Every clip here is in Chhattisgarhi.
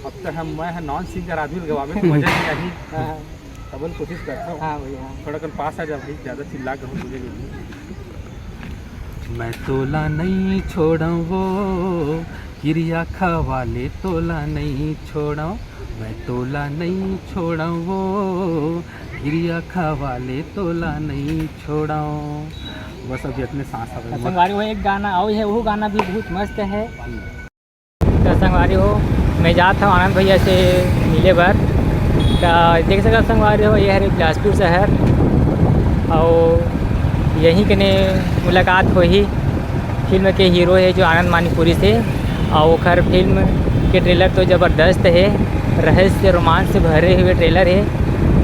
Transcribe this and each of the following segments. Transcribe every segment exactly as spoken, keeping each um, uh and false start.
अब तो हम, मैं ह नॉन सिंगर आदमी ल गवावे तो मजा नहीं आही। हाँ, हाँ। तब ल कोशिश करता हूँ। हाँ भैया, हाँ। थोड़ा कन पास आ जा भाई, ज़्यादा चिल्ला के हम बुझे नहीं। मैं तोला नहीं छोड़व वो, किरिया खवा ले तोला नहीं छोड़व, मैं तोला नहीं छोड़व वो, किरिया खवा ले तोला नहीं छोड़व। बस अभी इतने सांस आवे। संगवारी हो, एक गाना अउ हे, वो गाना भी बहुत मस्त हे। हम्म। तो संगवारी हो, मैं जात हूँ आनंद भैया से मिले बर। तो देख सकत संगवारी हो, ये हरे बिलासपुर शहर, और यहीं कने मुलाकात होही फिल्म के हीरो हे जो आनंद मानिकपुरी से। और ओखर फिल्म के ट्रेलर तो ज़बरदस्त हे, रहस्य रोमांस से भरे हुए ट्रेलर हे।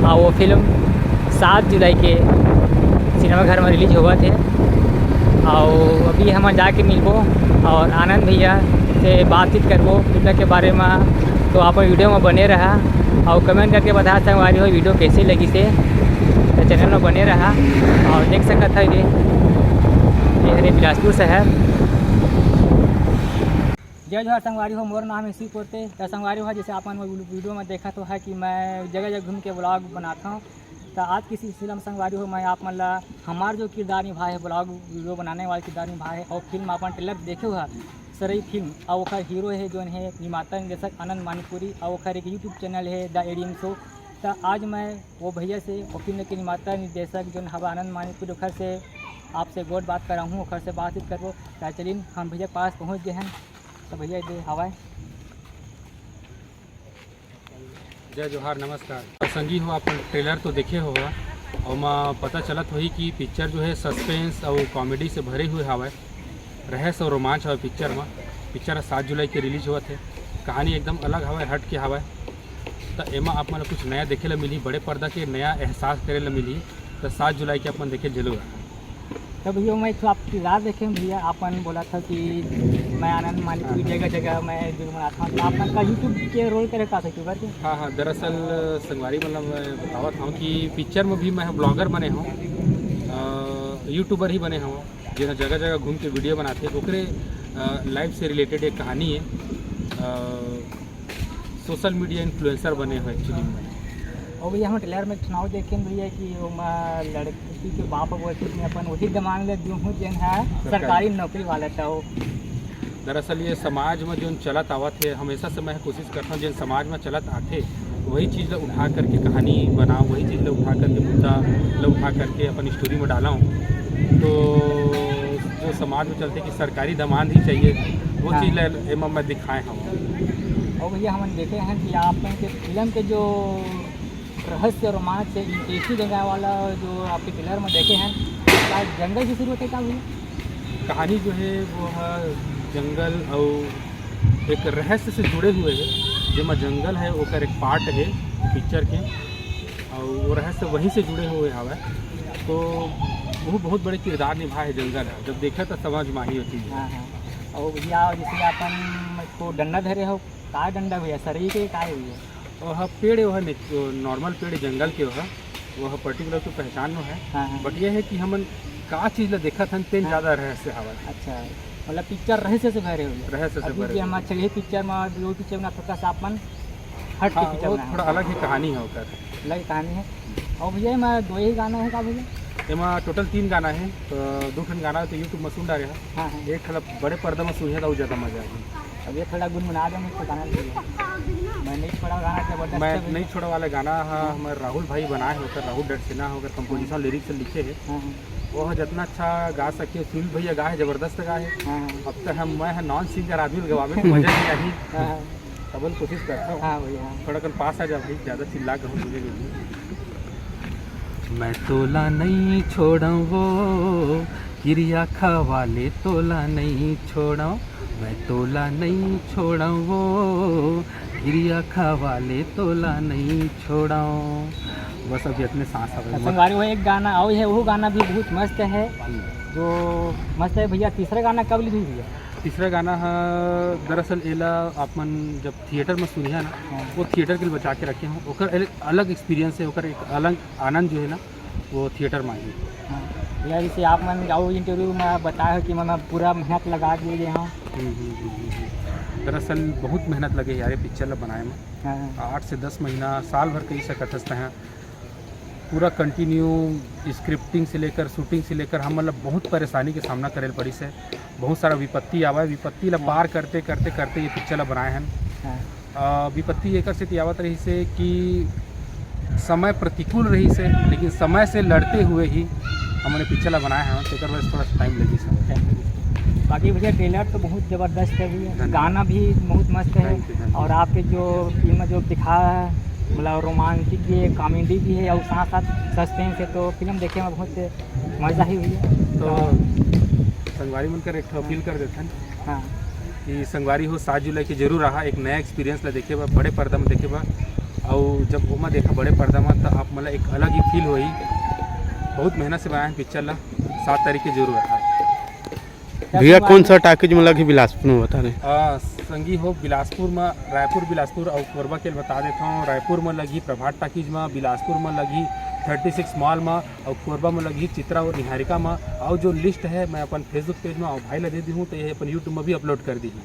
और वो फिल्म सात जुलाई के सिनेमाघर में रिलीज होवत हे। और अभी हम जाके मिलबो और आनंद भैया से बातचीत करबो फिल्म के बारे में। तो आप वीडियो में बने रहा और कमेंट करके बता संगवारी हो वीडियो कैसे लगी से। तो चैनल में बने रहा और देख सकत है ये, ये हरे बिलासपुर शहर। जय जोहार संगवारी हो, मोर नाम है शिव पोते। तो संगवारी हो, जैसे आप मन वीडियो में देखा तो है कि मैं जगह जगह घूम के व्लॉग बनाता हूँ। तो आज की सिलसिला में संगवारी हो, मैं आप मन ला हमार जो किरदार निभाए है, व्लॉग वीडियो बनाने वाला किरदार निभाए है और फिल्म अपन ट्रेलर देखे हुआ सरई फिल्म और ओकर हीरो है जो है निर्माता निर्देशक आनंद मानिकपुरी और ओकर एक यूट्यूब चैनल है द एडीएम शो। तो आज मैं वो भैया से, वो फिल्म के निर्माता निर्देशक जो हवा आनंद मानिकपुरी, ओकर से आपसे गोठ बात कराहूँ, ओकर से बातचीत करबो। तो चलिन हम भैया के पास पहुँच गए हैं। तो भैया दे हवाए। जय जोहार, नमस्कार। संगी हो, अपन ट्रेलर तो देखे होगा, ओमा पता चलत होही कि पिक्चर जो है सस्पेंस और कॉमेडी से भरे हुए हवय। रहस्य और रोमांच हवय पिक्चर म। पिक्चर ह सात जुलाई के रिलीज होवत हे। कहानी एकदम अलग हवय, हट के हवय। त एमा आप मन ल कुछ नया देखे ल मिलही, बड़े पर्दा के नया एहसास करे ल मिलही। त सात जुलाई के अपन देखे जरूर। तो भैया, मैं एक ठो आपकी राह देखे हूँ भैया, आपन बोला था कि मैं आनंद मानिक की जगह जगह मैं वीडियो बनाता हूँ, तो आप मन का यूट्यूब के रोल करे का था यूट्यूबर के? हाँ, हाँ, दरअसल संगवारी, मतलब, मैं बतावत हूँ कि पिक्चर में भी मैं ब्लॉगर बने हूँ, अ, यूट्यूबर ही बने हूँ, जेन जगह जगह घूम के वीडियो बनाते, ओकरे, अ, लाइफ से रिलेटेड एक कहानी है। अ, सोशल मीडिया इन्फ्लुएंसर बने हो एक्चुअली में। और भैया, हम ट्रेलर में एक ठो नाव देखे हैं भैया कि ओमा लड़की के बाप बोलते कि मैं अपन वही दमांद ले दूँ हूँ जेन है सरकारी। सरकारी नौकरी वाला था वो। दरअसल ये समाज में जो चलत आवत है, हमेशा से मैं कोशिश करता हूँ जिन समाज में चलत आथे वही चीज़ ला उठा करके कहानी बनाओ, वही चीज़ ला उठा करके मुद्दा ला उठा करके अपन स्टोरी में डाला हूँ। तो जो समाज में चलते कि सरकारी दमांद ही चाहिए, वो हाँ। चीज़ ला एमा मैं दिखाए हूँ। और भैया, हमन देखे हैं कि आप मन के फिल्म के जो रहस्य रोमांच से इंटरेस्टिंग जगह वाला जो आपके ट्रेलर में देखे हैं, क्या जंगल से शुरू होते क्या भैया? कहानी जो है वो है जंगल और एक रहस्य से जुड़े हुए है, जेमा जंगल है ओकर एक पार्ट है पिक्चर के, और वो रहस्य वहीं से जुड़े हुए हवय। तो वो बहुत बड़े किरदार निभाए है जंगल है, जब देखे तो समझ में आही होती है। हाँ, हाँ। और भैया, जैसे अपन को डंडा धरे हो, का डंडा भैया, सरई के का है भैया? वो ह पेड़, वो ह ने-, वो नॉर्मल पेड़ जंगल के, वो ह, वो ह पर्टिकुलर तो पहचान नो है। हाँ, हाँ। बट ये है कि हमन का चीज ला देखत हन, तेन हाँ। ज्यादा रहस्य हवय। अच्छा, मतलब पिक्चर रहस्य से भरे हुए। रहस्य से अभी भरे जे हुए। हमारे छह पिक्चर में, दो पिक्चर में थोड़ा सा अपन हट के हाँ, पिक्चर वो बनाए थोड़ा हैं। अलग ही कहानी है ओकर। अलग कहानी है। और भैया, एमा दो ही गाना है का भैया? एमा टोटल तीन गाना है, तो दो ठन गाना तो YouTube में सुन डारे है। हाँ, हाँ। एक ठन बड़े पर्दा में सुनिए तो ज्यादा मजा आही। अब ये थोड़ा गुनगुना दो मुझको गाना भैया। मैं नहीं छोड़ा गाना जबरदस्त मैं है भैया। नहीं छोड़ा वाला गाना हा हाँ। हमारे राहुल भाई बनाए होकर, राहुल डरसेना होकर कंपोजिशन लिरिक्स लिखे है। हाँ, हाँ। वो ह जितना अच्छा गा सके, सुनील भैया गा है, जबरदस्त गा है। हाँ, हाँ। अब तो हम, मैं ह नॉन सिंगर आदमी ल गवावे तो मजा नहीं आही। हाँ, हाँ। तब ल कोशिश करता हूँ। हाँ भैया, हाँ। थोड़ा कन पास आ जा भाई, ज्यादा चिल्ला के हम बोले नहीं। मैं तोला नहीं छोड़व वो, किरिया खवा ले तोला नहीं छोड़व, मैं तोला नहीं छोड़व वो, किरिया खवा ले तोला नहीं छोड़व। बस अभी इतने सांस आवे। तो संगवारी हो, एक गाना और है, वो गाना भी बहुत मस्त है, हम्म। जो मस्त है भैया। तीसरा गाना कब रिलीज हुई भैया? तीसरा गाना है, दरअसल एला आप मन जब थिएटर में सुनिया ना, हाँ। वो थिएटर के लिए बचा के रखे हो, ओकर एक अलग एक्सपीरियंस है, ओकर एक अलग आनंद जो है ना, वो थिएटर में आही। हाँ। भैया, जैसे आप मन जाओ इंटरव्यू में बताए हो कि मैं, मैं पूरा मेहनत लगा दिए गए हूँ। हम्म, हम्म, हम्म, हम्म, हम्म। दरअसल बहुत मेहनत लगे यार ये पिक्चर ला बनाए में। हाँ। आठ से दस महीना, साल भर कही सकत हस तैं। पूरा कंटिन्यू स्क्रिप्टिंग से लेकर, शूटिंग से लेकर हम मतलब बहुत परेशानी के सामना करे ल पड़िस हे। बहुत सारा विपत्ति आवा हे, विपत्ति ला हाँ। पार करते करते करते ये पिक्चर ला बनाए हन। हाँ। अ, विपत्ति एकर सेती आवत रहिस हे कि समय प्रतिकूल रहिस हे, लेकिन समय से लड़ते हुए ही हमन ये पिक्चर ला बनाए हन, तेकर वजह से थोड़ा सा टाइम लगिस हे। बाकी भैया, ट्रेलर तो बहुत जबरदस्त है भैया, धन्यवाद। गाना भी बहुत मस्त है। Thank you, thank you। और आपके जो फिल्म जो दिखा है, मतलब रोमांटिक भी है, कॉमेडी भी है और साथ साथ सस्पेंस है, तो फिल्म देखे में बहुत मजा ही भैया। तो संगवारी मन कर एक ठो अपील कर देथन हाँ। कि संगवारी हो, सात जुलाई के जरूर आहा, एक नया एक्सपीरियंस ला देखे बर, बड़े पर्दा में देखे बर। अउ जब ओमा देखा बड़े पर्दा में, तो आप मतलब एक अलग ही फील होही। बहुत मेहनत से बनाए हैं पिक्चर ला, सात तारीख के जरूर आहा। भैया, कौन सा टॉकीज में लगी बिलासपुर में, बता रहे? आ, संगी हो, बिलासपुर में, रायपुर, बिलासपुर अउ कोरबा के बता देता हूँ। रायपुर में लगी प्रभात टॉकीज में, बिलासपुर में लगी थर्टी सिक्स मॉल में, अउ कोरबा में लगी चित्रा और निहारिका में, अउ जो लिस्ट है मैं अपन Facebook पेज में अउ भाई ला दे दी हूँ, तो ये अपन YouTube में भी अपलोड कर दी हूँ।